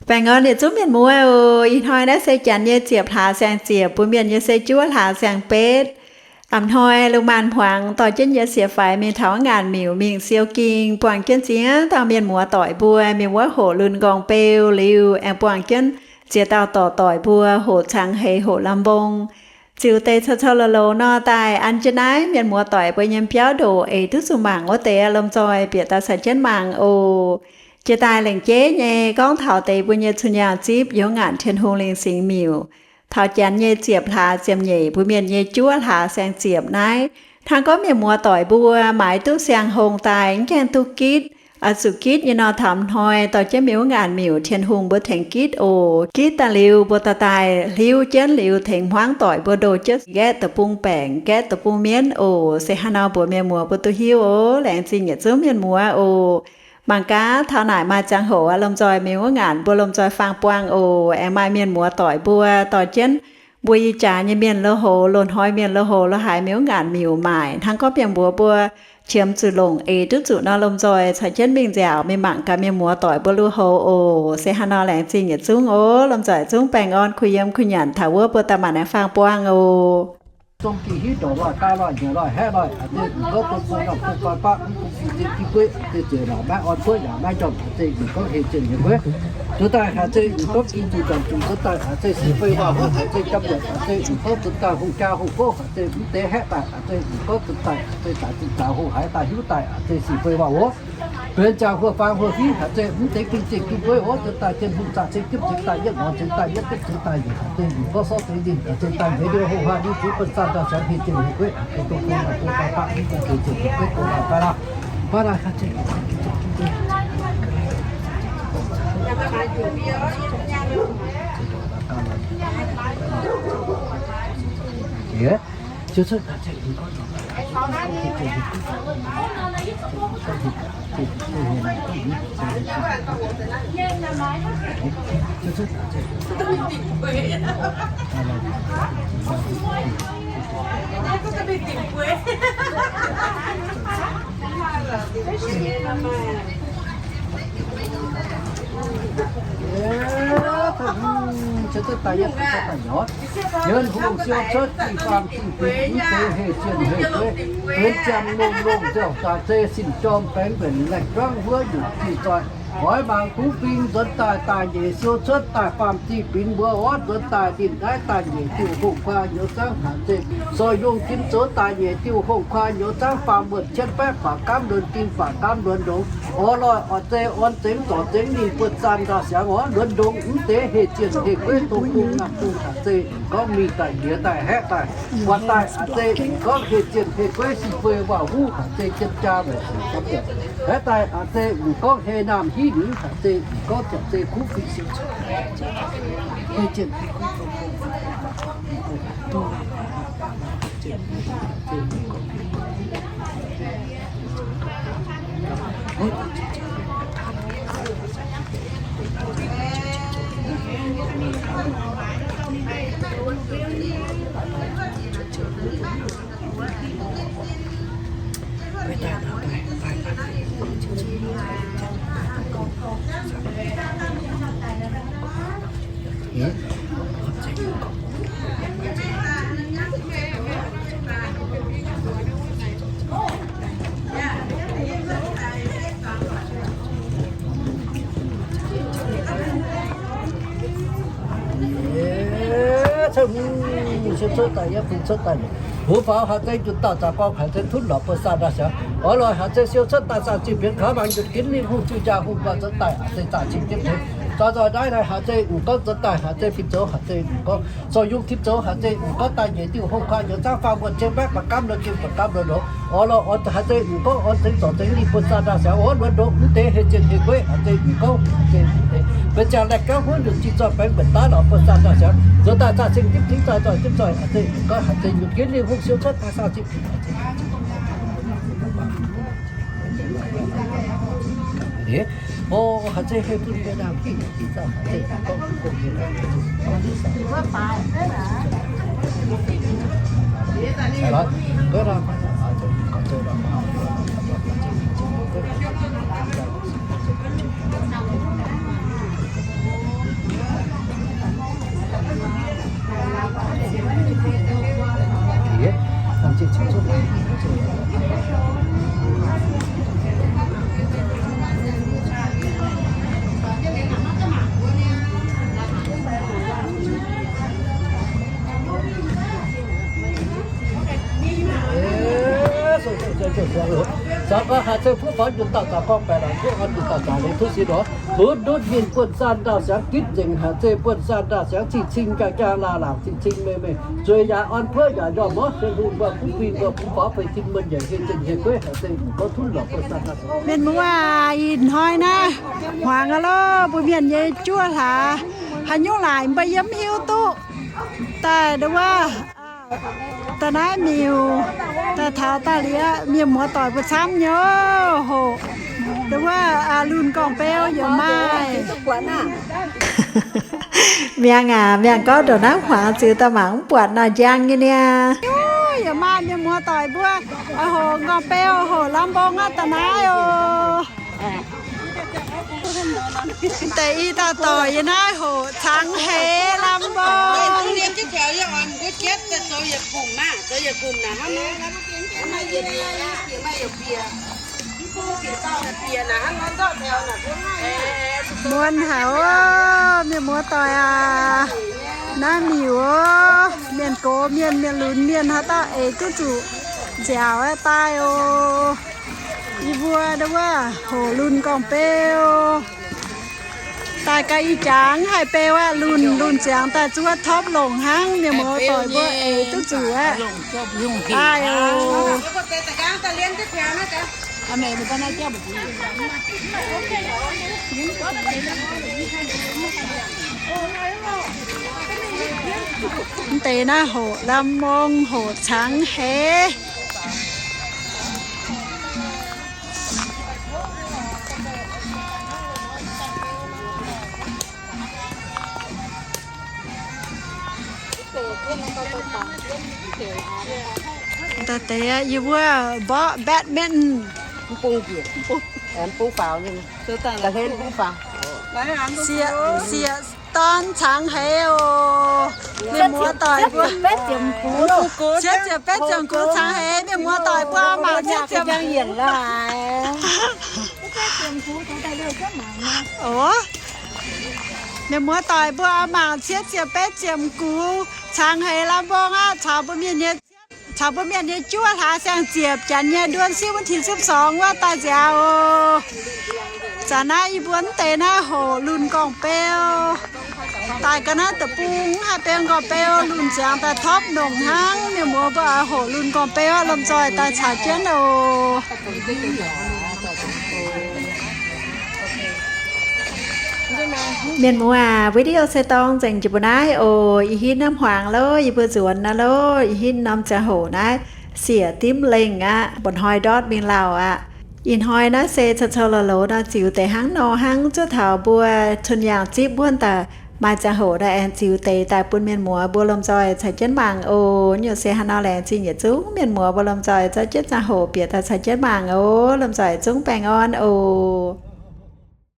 Baengh orn yietc zungv mienh muoz oc. Ih hnoi naaiv se janx nyei ziepc hlaax saeng-ziepc, mbuo mienh nyei se juov hlaax saeng-betv. A'hnoi lungh maanz hmuangx dorh jienv nyei siex faix mingh taux wuov ngaanc miuc mingh siou ging, buangh jienv ziex dauh mienh muoz doic mbuo mingh wuov hoqc lunh nqorngv beu liuz, aengx buangh jienv ziex dauh dorc doic mbuo hoqc cangx heix hoqc lamh mbong. Ziux deix cou-cou loz-loz nor daaih an jienv naaiv mienh muoz doic mbuo nyei biauv ndoqc eix duqv zuqc mangc wuov deix lomh nzoih bieqc daaih caux jienv mangc oc. Jiex daaih lengc jeiv nyei gorngv taux deix mbuo nyei cun-nyaah zipv youz ngaanc Tin-Hungh Lingh Singx Miuc, taux janx nyei ziepc hlaax ziepc nyeic, mbuo mienh nyei juov hlaax saeng-ziepc naaiv. Hnangv gorngv mienh muoz doic mbuo maaiz duqv siang-hungh daaih mv gaengh duqv gitv, oix zuqc gitv nyei nor, taux hnoi dorh jienv mingh wuov ngaanc miuc Tin-Hungh mbuo tengx gitv oc. Gitv daaih liuz mbuo daaih daaih hliuv jienv liuz tengx hmuangv doic mbuo ndoh jienv nqaeqv deic-bung baengc, nqaeqv deic-bung mienv oc. Se hnangv nor mbuox mienh muoz mbuo duqv hiuv oc. Laengz zingh yietc zungv mienh muoz oc. Mangc gaax taux naaic maaih ziangh hoc aqv, lomh nzoih mingh wuov ngaanc mbuo lomh nzoih faang buangh oc. Aengx maaih mienh muoz doic mbuo dorh jienv mbuo ih jaax nyei mienh lo houx, loz-hnoi mienh lo houx lo haaix mingh wuov ngaanc miuc maaic. Hnangv gorngv mienh muoz mbuo qiemx zuqc longc eix duqv zuqc nor, lomh nzoih caux jienv mingh nziaauc mingh mangc gaax mienh muoz doic mbuo lo houx oc. Se hnangv nor laengz zingh yietc zungv oc. Lomh nzoih zungv baengh orn kuh yiem kuh nyanc taux wuov mbuo daaih maanc aengx faang buangh oc. Zong jiex hiuv ndorqc lorh, gaa lorh, nyanc lorh, haeqv lorh, a'zei mv gorngv bun bun nor bun faan baqv mv bun bun zinh jiv gueiv, a'zei zueiz laac maiv orn kuotv yaac maiv njormh, a'zei mv gorngv heh zienh heh gueiv. Zueiz daaih a'zei mv gorngv ging zuqc nzanc zuqc nzuonx daaih, a'zei sic fei waac-huv, a'zei jam luonc, a'zei mv gorngv zuqc daaih hungh jaa hungh gouv, a'zei mv deix haeqv daaih, a'zei mv gorngv zuqc daaih, a'zei daaih zinh daaih hungh haiz daaih hiuv daaih, a'zei sic fei waac-huv. Benx ziangh huo faan huo hiuv, a'zei mv deix ging zinh ging gueiv oc. Zueiz daaih Tin-Hungh zaah cing jipv cingx daaih yietv lorz cingx daaih yietv duqv cingx daaih yietc, a'zei mv gorngv sortv deix ninh, a'zei daaih meix ndie hungh huaax nyei zuiz bun zaah daaih siangx heh zienh heh gueiv, a'zei dongh bun maaih bun faan baqv mv bun zinh zinh gueiv bun maaih fai laac. Fai laac, a'zei Tin-Hungh siou cuotv da'faam zingh binc mv deix heh zienh heh gueiv, benx ziangh longh longh nziaauc daaih zei sin jorm baengx mbenc laengh juangv wuov nyungc tin-zoih. Oix mangc kuv fing nzuonx daaih daaih nyeic siou cuotv da'faam zingh binc mbuo orv nzuonx daaih ninh naaiv daaih nyeic diuh hungh guaa nyouz zangv haaix zeiz sorc yungh tim zoux daaih nyeic diuh hungh guaa nyouz zangv faam wuonh cien baeqv faatv gaamv luonx ding faatv gaamv luonx ndongx. Orv loih oix zei orn zengx zorc zengx ninh buoz-zaanh ndau-siangx orv luonx ndongx mv deix heh zienh heh gueiv dongh bung naamh bung haaix zeiz mv gorngv mingh daaih jiex daaih haeqv daaih buatc daaih haaix zeiz mv gorngv heh zienh heh gueiv sic fei waac-huv haaix zeiz jien jaa weic sic gorngv haeqv daaih haaix zeiz mv gorngv heh naamh hiv ningx haaix zeiz mv gorngv zorc zei kuv fing siou heh zienh Cuotv daaih yie fungx cuotv daaih, hungx faaux haaix zeiz njunh dauh zaax gorngv haaix zeiz tunv lorqc buoz-zaanh ndau-siangx. Oix loih haaix zeiz siou cuotv daaih zaah zinh bienx kaux mangc njunh ginv lingh hungh ziuh njaaux hungh guaax nzuonx daaih haaix zeiz zaah cing jienv tengx. Zaux nzoih naaiv haaix zeiz mv gorngv nzuonx daaih haaix zeiz fingx zoux haaix zeiz mv gorngv sorc yungh tim zoux haaix zeiz mv gorngv daaih nyeic diuh hungh guaa nyouz zangv faam wuonh cien baeqv faatv gaamv luonx ding faatv gaamv luonx ndongx. Orv loih oix haaix zeiz mv gorngv orn zengx zorc zengx ninh buoz-zaanh ndau-siangx orv luonx ndongx mv deix heh zienh heh gueiv haaix zeiz mv gorngv haaix zeiz mv deix benx ziangh laengh jauv huov njunh zinh zoih baengx mbenc daav lorqc buoz-zaanh ndau-siangx nzuonx daaih zaah cing jienv tengx zaah zoih jienv zoih haaix zeiz mv gorngv haaix zeiz njunh ginv lingh hungh siou cuotv daaih zaah cing Mbuo faaux njunh dauh zaqc gorngv baeqc laangc, mbuo orn njunh dauh zaqc leiz tov sin oc. Tov ndutv mingh buonv-saanh ndaauh siangx gitv nzengc, haaix zeiz buonv-saanh ndaauh siangx cing-cing gaah gaah, laangh laangc cing-cing mengh mengh, zueiz yaac orn puov yaac njormh oc. Tin-Hungh mbuo bun fih mbuo bun faaux fei tin muonh njiec heh zinh heh gueiv, haaix zeiz tov tunv lorqc buonv-saanh ndaauh siangx. Mienh muoz aac, ih hnoi naaiv hmuangx aqv lorh, mbuo mienh nyei juov hlaax, haaix nyungc laaic mbuo yiem mv hiuv duqv. Daaih nduov wuov, daaih naaiv miuc, daaih taux daaih liuz, mienh muoz-doic mbuo camv nyei oc. Hoc, nduov wuov, lunh gorngv-beu yaac maaih. Miangh aac, miangh gorngv ndongc naaiv hmuangx ziux daaih mangc mv buatc naaic njang nyei niaa. Yaac maaih mienh muoz-doic mbuo, hoc gorngv-beu, hoc lamh mbong aqv daaih naaiv oc. Deix i dauh doic yie naaiv hoc cangx heix lamh mbong. Muonz haic oc, mienh muoz-doic aac. Naaiv miuc oc, mienh gox mienh, mienh lunx mienh haaix dauh eix duqv zuqc nziaauc aeqv, daaih oc. Yie mbuo nduov wuov hoc lunh gorngv-beu. Daaih ga'naaiv ih jaax haih beu aqv, lunh, lunh ziangx daaih zuov topv longc hnangv, mienh muoz-doic mbuo eix duqv zuqc aqv. Daaih oc. Mv deix naaiv hoc lamh mbong, hoc cangx heix. Daaih deix yie mbuo mborqv badminton. Sieqv, sieqv dorn cangx heix oc. Mienh muoz-doic mbuo. Cietv ziepc betv ziepc gux cangx heix, mienh muoz-doic mbuo mangc cietv ziepc. Oc, mienh muoz-doic mbuo mangc cietv ziepc betv ziepc gux cangx heix lamh mbong aqv. Caux mbuo mienh nyei, caux mbuo mienh nyei juov hlaax siang-ziepc janx nyei เดือนสิบ วันที่สิบสอง wuov daaih nziaauc oc. Zanc naaiv yie mbuo mv deix naaiv hoc lunh gorngv-beu. Daaih ga'naaiv deic-bung haih beu gorngv-beu, lunh ziangx daaih topv longc hnangv. Mienh muoz mbuo hoc lunh gorngv-beu aqv, lomh nzoih daaih caux jienv oc. Mienh muoz aac, video se dorng nzengc jiex mbuo naaiv oc. Ih hitv naaiv hmuangx loh, yie mbuo nzuonx naaiv loh, ih hitv norm ziangh hoc naaiv siec dimv lengh aqv, mba'hnoi ndortv mingh lauh aqv. Ih hnoi naaiv se coux-coux lorz-lorz nor ziux deix hnangv nor hnangv, zuov taux mbuo cun yaangh zipv wuonv daaih maaih ziangh hoc naaiv aengx ziux deix daaih bun mienh muoz mbuo lomh nzoih caux jienv mangc oc. Nyungc se haaix nor laengz zingh yietc zungv mienh muoz mbuo lomh nzoih zorqv jienv ziangh hoc bieqc daaih caux jienv mangc oc. Lomh nzoih zungv baengh orn oc.